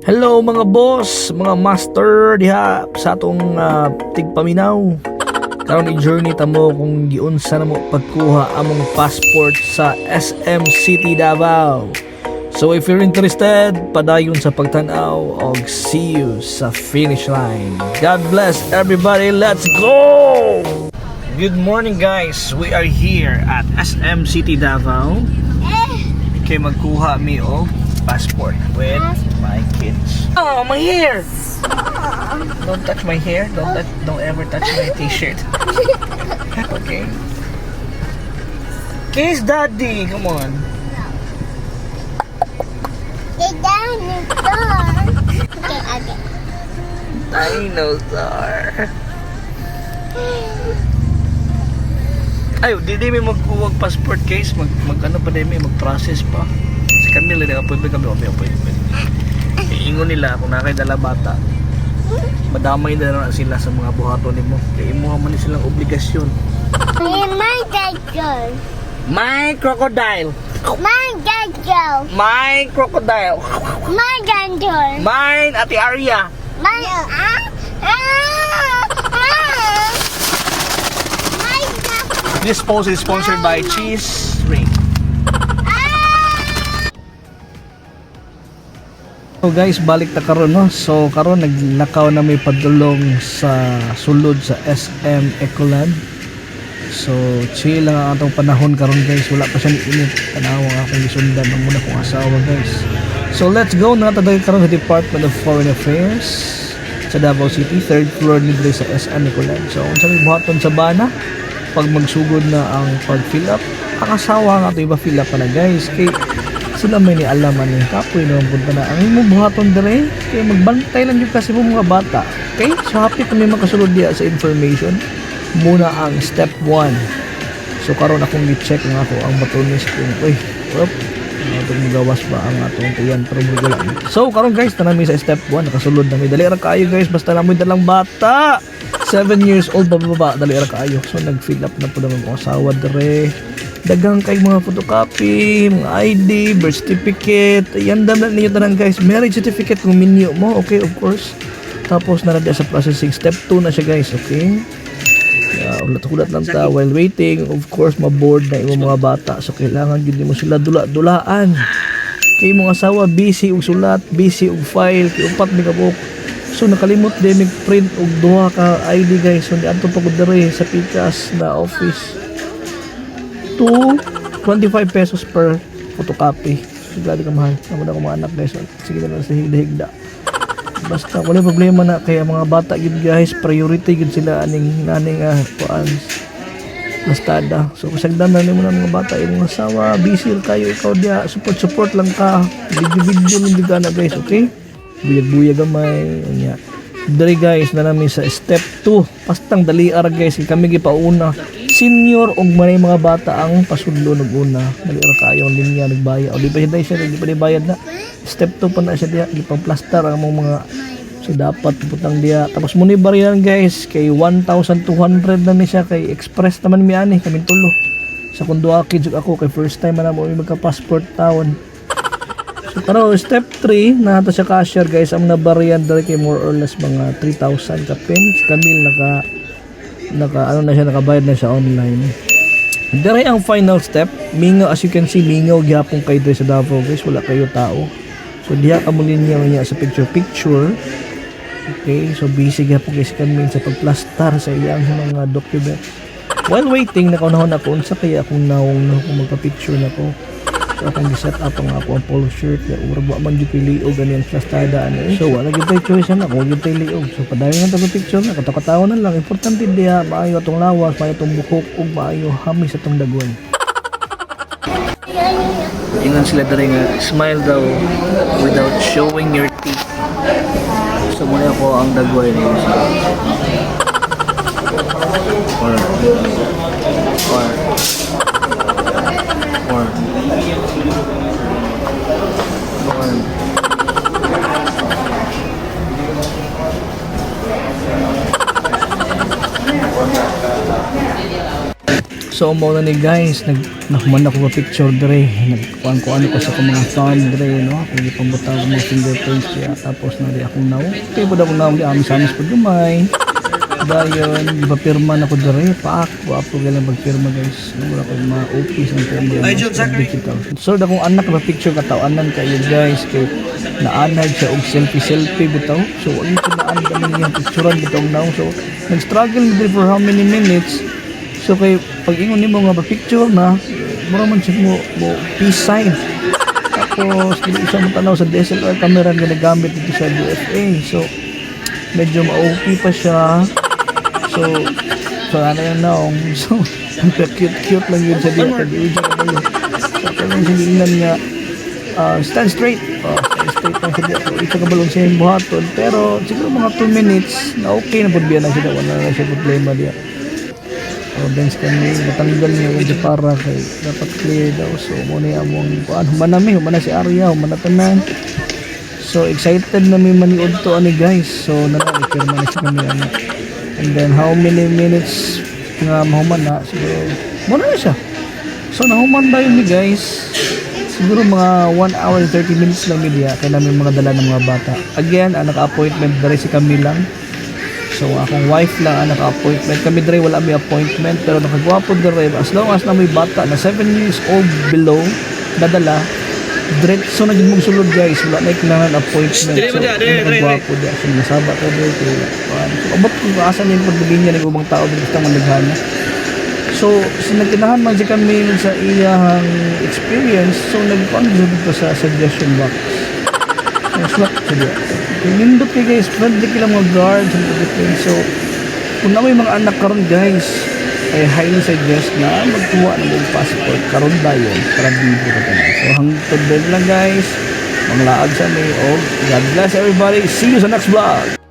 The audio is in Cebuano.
Hello mga boss, mga master diha sa atong tigpaminaw. Karon i-journey ta mo kung giunsa na mo pagkuha among passport sa SM City Davao. So if you're interested, padayon sa pagtan-aw og see you sa finish line. God bless everybody. Let's go! Good morning, guys. We are here at SM City Davao. Kay magkuha mi og passport with my kids. Oh, my hair! Don't touch my hair. Don't touch, don't ever touch my T-shirt. Okay. Kiss Daddy. Come on. The dinosaur. Okay. Dinosaur. Ay, di mi magkuha og passport case. Mag ano pa di mi, mag-process pa. Si Camille, nag appointment kami, may appointment. Iingon nila kung naa kay dala bata, madamay na na sila sa mga buhaton nimo. Kay imuha man ni silang obligasyon. My dinosaur. My crocodile. My dinosaur. My crocodile. My dinosaur. Mine, Ate Arya. My ah ah ah. My dinosaur. This post is sponsored by Cheese Ring. So guys, balik ta karon, no. So karon naglakaw na may padulong sa sulod sa SM Ecoland. So chill lang ang atong panahon karon, guys, wala pa siya ni init. Tanawa nga akong gisundan ang muna kong asawa, guys. So let's go na ta karon sa Department of Foreign Affairs sa Davao City, third floor ni diri sa SM Ecoland. So unsa may buhaton sa bana pag magsugod na ang pag-fill up? Ang asawa nga ato iba fill up pa na, guys, kay sila may ni alam ani kapoy naman punta na ang imong buhaton dire kay magbantay lang jud kasi mo mga bata. Okay, so happy kami makasulod diya sa information muna ang step 1. So karon akong gi-check nga ako ang batones kung uy, up atong magawas ba ang atong tiyan, pero wala. So karon, guys, tanami sa step 1, nakasulod na mi. Dali ra kaayo, guys, basta namoy dalang bata 7 years old pababa, dali ra kaayo. So nag-fill up na po naman akong asawa dire. Daghang kay mga photocopy, mga ID, birth certificate, yan dam na ninyo tanan, guys. Marriage certificate kung minyo mo, okay, of course. Tapos na sa processing, step 2 na siya, guys, okay? Ulat-ulat lang ta while waiting. Of course, maboard na imong mga bata. So kailangan gyud nimo sila dula-dulaan. Kay imong asawa busy og sulat, busy og file, kay upat mi kabuok. So nakalimot din mig print og duha ka ID, guys. So niadto pa ko diri sa Pikas na office. To 25 pesos per photocopy. So, grabe ka mahal. Amo na ko mga anak, guys. So, sige na lang sa higda-higda. Basta wala problema na kaya mga bata gyud, guys, priority gyud sila aning aning kuan lastada. So kasagdan na nimo na mga bata, imong asawa busy ra kayo, ikaw diya support support lang ka. Video video lang jud ka na, guys, okay? Buyag-buyag gamay unya. Diri, guys, na namin sa step 2. Pastang dali ara, guys, kay kami gipauna. Senior og manay mga bata ang pasudlo og una. Dali ra kayo ang linya nagbayad. O di pa siya, di pa di bayad na. Step 2 pa na siya diha, gipang-plaster ang among mga. So dapat putang diya. Tapos muni bariyan, guys, kay 1,200 na ni siya kay express naman mi ani kami tulo. Sa kung duha kids ug ako kay first time man namo mi magka-passport tawon. So pero step 3 na to sa cashier, guys, ang nabariyan diri kay more or less mga 3,000 kapin. Si Camille naka ano na siya, nakabayad na siya online. Dire ang final step, mingaw, as you can see, mingaw gyapon kay diri sa Davao, guys, wala kayo tao. So diha ka mo linya niya sa picture picture. Okay, so busy gyapon kay si Camille sa pagplastar sa iyang mga documents. While waiting, nakaunahon ako unsa kaya akong nawong na kung magpa-picture na ko. So akong gi-set up ang ako ang polo shirt ya ura wa man jud ko'y liog ani ang plastada ani. So wala gyud tay choice ana kung gyud tay liog. So padayon na ta picture na katawa na lang. Importante diha maayo atong lawas, maayo atong buhok ug maayo hamis atong dagway. Ingon sila diri nga smile daw without showing your teeth. So muna ako ang dagway niyo sa or. So mao na ni, guys, nahuman ako pa picture dre, nagkuan ko ano ko sa akong mga thumb dre, no, akong gipambutang ang mga fingerprints kaya tapos na di akong naong. Kay pud akong naong di amis-amis pud gamay. Dayon, gipapirma na ko dre, paak, wapo galang pagpirma, guys. No, wala ko mga office ang pirma digital. So akong anak na picture katawanan kayo, guys, kay naanad siya og selfie selfie bitaw. So wala ko naanad kami niyang picturean bitaw ang naong. So nag-struggle mi dre for how many minutes. So kay pag ingon nimo nga pa-picture na, mura man siya mo peace sign. Tapos dili siya mo sa DSLR camera nga ginagamit dito sa DFA. So medyo ma-OP pa siya. So ano yung naong. So ang cute cute lang yun sa diya kay di siya kabalo. So ako lang siya giingnan nga stand straight. Oh, stand straight lang siya diya. So ito kabalong siya yung buhaton. Pero siguro mga 2 minutes na okay na pud biya na siya. Wala na siya problema diya. O bench kami, matanggal niya yung para kay dapat clear daw. So muna yung among kuan, human nami, human na si Arya, human na tanan. So excited na mi maniud to ani, guys. So nana pirma na siya kami ano. And then how many minutes nga mahuman na siguro muna na siya. So nahuman ba yun ni, guys? Siguro mga 1 hour and 30 minutes lang mi diya kay namin mga dala ng mga bata. Again, ang naka-appointment dere si kami lang. So akong wife lang ang naka-appointment. Kami dre wala may appointment pero nakagwapo dre as long as na may bata na 7 years old below nadala, diretso na jud mong sulod, guys, wala na kailangan appointment. So nakagwapo di so nasaba ka dre kay kuan. So abot kung asa ni pagbigyan ng ubang tao basta mandaghana. So, sinagtinahan man si kami sa iyang experience, so nagkuan siya dito sa suggestion box. So, slot siya diya. Okay, nindot kay, guys, friendly kila mga guards and everything. So, kung na may mga anak karon, guys, I highly suggest na magkuha ng mong passport karon dayon para bibo ka tanan. So, hangtod din lang, guys. Manglaag sa mi og God bless everybody. See you sa next vlog.